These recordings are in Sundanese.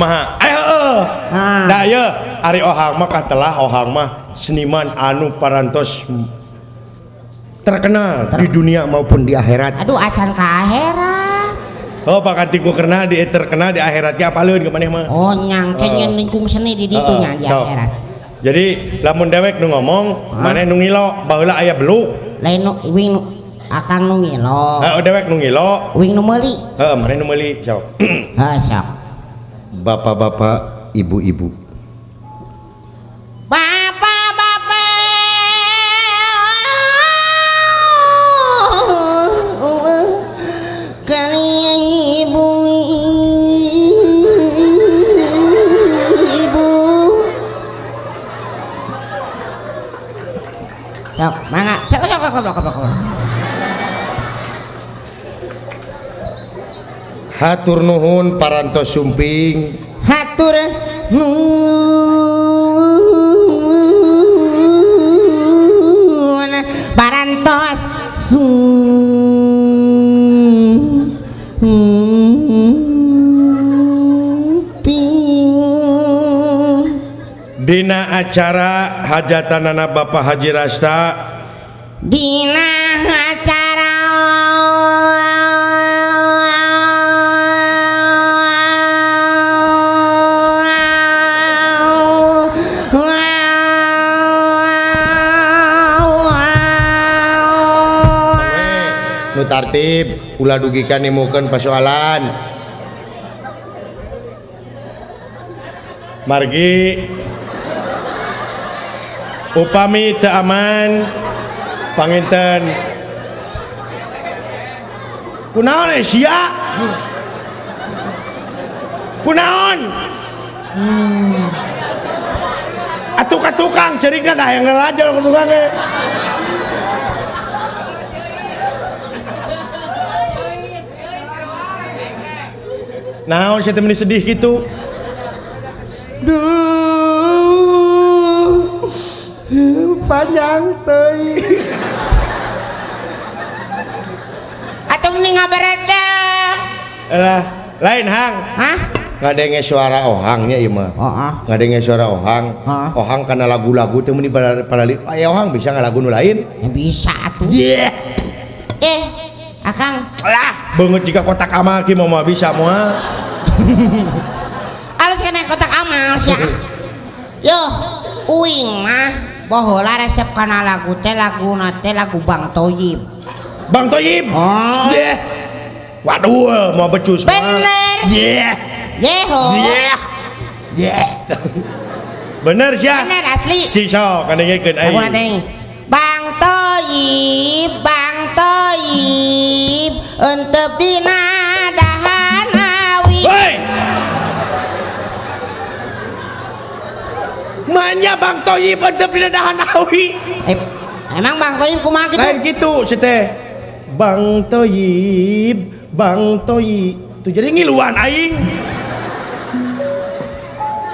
Maha. Ayo. Nah, ye ari Ohang mah katelah Ohang mah seniman anu parantos terkenal di dunia maupun di akhirat. Aduh acan ka akhirat. Oh, pakanti ku kenal di terkenal di akhirat ge apaleun ka maneh mah. Oh, nyang kenyen lingkung seni di ditu nya di akhirat. Jadi lamun dewek nu ngomong, maneh nu ngilo, baheula aya beluk. Lain nu wing nu akang nu ngilo. Heeh, dewek nu ngilo, wing nu meuli. Heeh, maneh nu meuli, sok. Heuh, sok. Bapak-bapak, ibu-ibu. Bapak-bapak kalian ibu-ibu. Sok, mangga. Cek cek cek cek cek. Hatur nuhun parantos sumping. Hatur nuhun parantos sumping. Dina acara hajatanana Bapak Haji Rasta. Dina acara nu tartib ulah dugikan nimukeun pasoalan. Margi upami teu aman panginten kunaon sia kunaon atuh ka tukang cerikna da hayang ngarajal ka tukang ge. Naon sia teh meni sedih kitu? Duh, panjang teuing. Atuh meni ngabereda. Lah, lain hang. Hah? Ngadenge suara Ohang nya ieu mah. Heeh. Ngadenge suara Ohang. Heeh. Ohang kana lagu-lagu teh meni palali. Aya Ohang bisa ngalagu nu lain? Ya bisa atuh. Yeah. Akang. Lah, beungeut jika kotak amal ki moal bisa moal. Alus kana kotak amal sia. Yo, uing mah baheula resep kana lagu teh laguna teh lagu Bang Toyib. Bang Toyib. Oh. Yeah. Waduh, mau becus mah. Bener. Yeah. Yeho. Yeah. Yeah. Bener sia. Bener asli. Cik sok kadengekeun aing. Laguna teh. Bang Toyib, Bang Toyib, entep dina dahan awi. Hei. Manya Bang Toyib entep dina dahan awi. Emang Bang Toyib kumaha kitu? Lain kitu si teh. Bang Toyib, Bang Toyib. Tuh jadi ngiluan aing.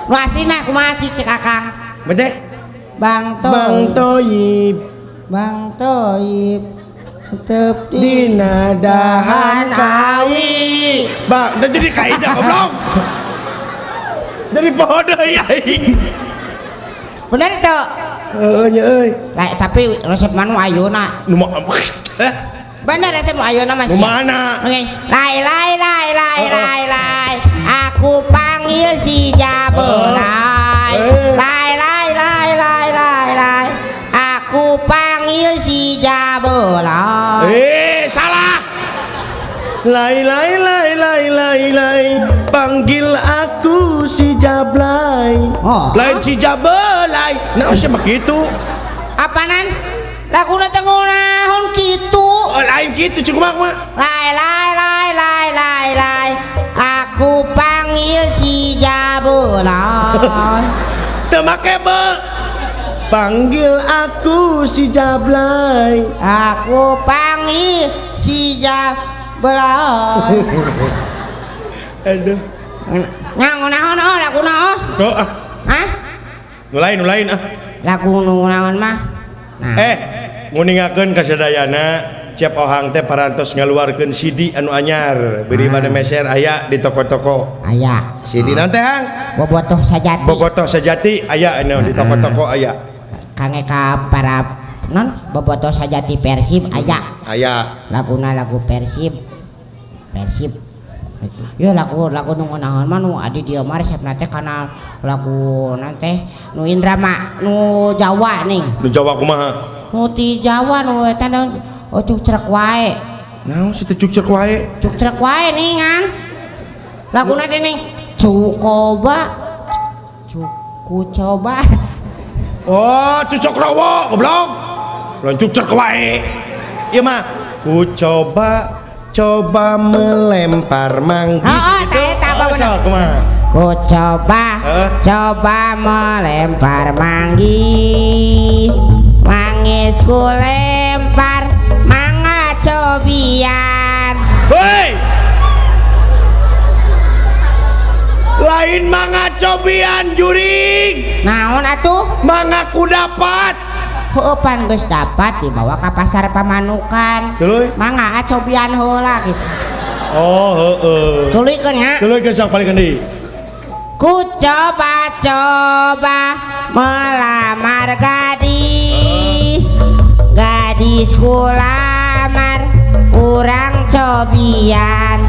Nu aslina kumaha cik si Kakang? Bete? Bang Toyib. Bang Toyib. Bang Toyib entep dina dahan awi. Bang, teu jadi kaida goblok. Jadi poho deui aing. Bener teu? Heeh nya euy. Lah tapi resep manu ayeuna. Nu Bener resep nu ayeuna Mas. Nu mana? Oke. Lai lai lai lai lai lai. Aku panggil si Jabelai. Lai lai lai lai lai lai. Aku panggil si Jabelai. Salah. Lai lai lai lai lai lai. Panggil aku si Jablay. Oh. Lain si Jabelai. Nah, siapa gitu? Apanan? Laguna teh ngunaon kitu? Oh, lain kitu cik kumaha mah. Lai lai lai lai lai lai. Aku panggil si Jabelai. Teu make be. Panggil aku si Jablay. Aku panggil si Jablay. Aduh. Nya ngunaon oh laguna oh. Tuh ah. Hah? Nu lain ah. Lagu nu ngunaon mah. Nah. Nguningakeun ka sadayana Cep Ohang teh parantos ngaluarkeun CD anu anyar beri pada meser aya di toko-toko. Aya. CD naon teh Hang? Bobotoh Sajati. Bobotoh Sajati aya anu di toko-toko aya. Kangge ka para non Bobotoh Sajati Persib aya. Aya. Laguna lagu Persib. Persib. Yo lagu lagu nu ngeunaheun mah nu adi dieu mah resepna teh kana lagu naon teh nu Indrama nu Jawa ning. Nu Jawa kumaha? Nu ti Jawa nu eta naon? Oh cukcrek wae. Naon sih teh cukcrek wae? Cukcrek wae nih kan. Laguna teh ning cukoba cuku coba. Oh, cucok rowo goblok. Lain cukcrek wae. Ieu mah ku coba coba melempar manggis. Heeh, tah eta apa bener. Kumaha? Ku coba coba melempar manggis. Manggis ku lempar mangga cobian. Hei! Lain mangga cobian juring. Naon atuh? Mangga ku dapat. Heueuh pan geus dapat dibawa ka pasar Pamanukan. Tuluy. Mangga cobian heula kitu. Oh, heeh. Tuluykeun nya. Tuluykeun sok palikeun deui. Ku coba-coba melamar gadis. Gadis ku lamar urang cobian.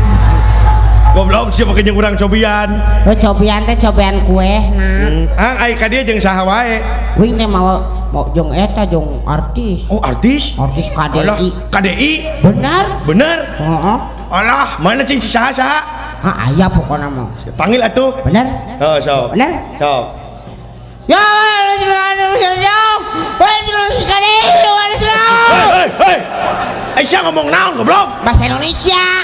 Goblok siapa jeung urang cobian? Oh, cobian teh cobian kue nah. Ah, ai ka dieu jeung saha wae? Wing teh mau jeung eta jeung artis. Oh, artis? Artis KDI. Alah, KDI? Bener? Bener? Heeh. Alah, mana cing si saha saha? Ah, aya pokona mah. Panggil atuh. Bener? Heeh, sok. Bener? Sok. Ya, Hei, hei, Aisyah ngomong naon goblok? Bahasa Indonesia.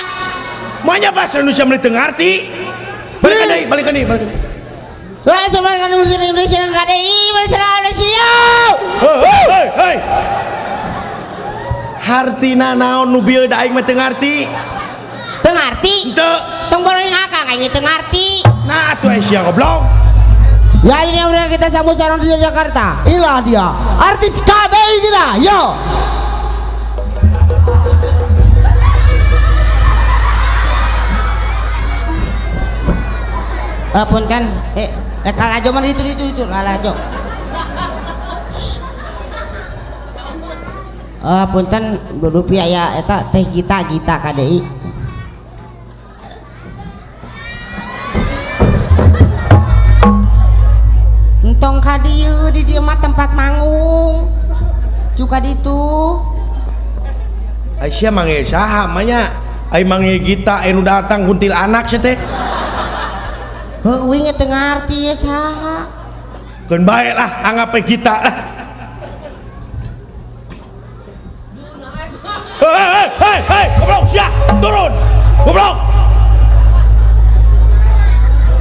Maunya bahasa Indonesia meni teu ngarti. Balikan deui, balikan deui, balikan deui. Indonesia KDI, Indonesia. Hei, hei, hei. Hartina naon nu bieu da aing mah teu ngarti. Teu ngarti? Henteu. Tong boring akang aing teu ngarti. Nah atuh Aisyah goblok. Ya ini yang udah kita sambut sekarang di Jakarta. Inilah dia artis KDI kita. Yo. Punten, kalajo mana itu kalajo. Punten rupiah ya eta teh Gita KDI. Entong ka dieu di dieu mah tempat manggung. Juga ditu. Aisyah manggil saha mah nya? Ai manggil Gita anu datang kuntilanak sia teh. Heuh uing teu ngarti ye saha. Keun bae lah anggap we Gita lah. Hei hei hei hei, goblok sia, turun. Goblok.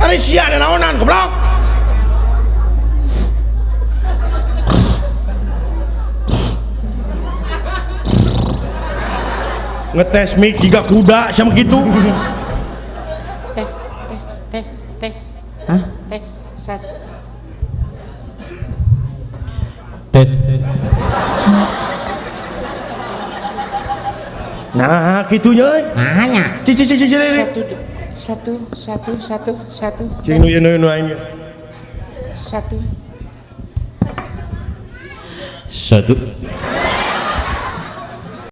Ari sia naonan goblok. Ngetes mic jiga kuda sama gitu. Tes tes tes tes. Hah? Tes satu. Tes. Nah, gitunya euy. Nah nya. Cici cici cici. 1 1 1 1 1. Cing nu nu aing. 1 1.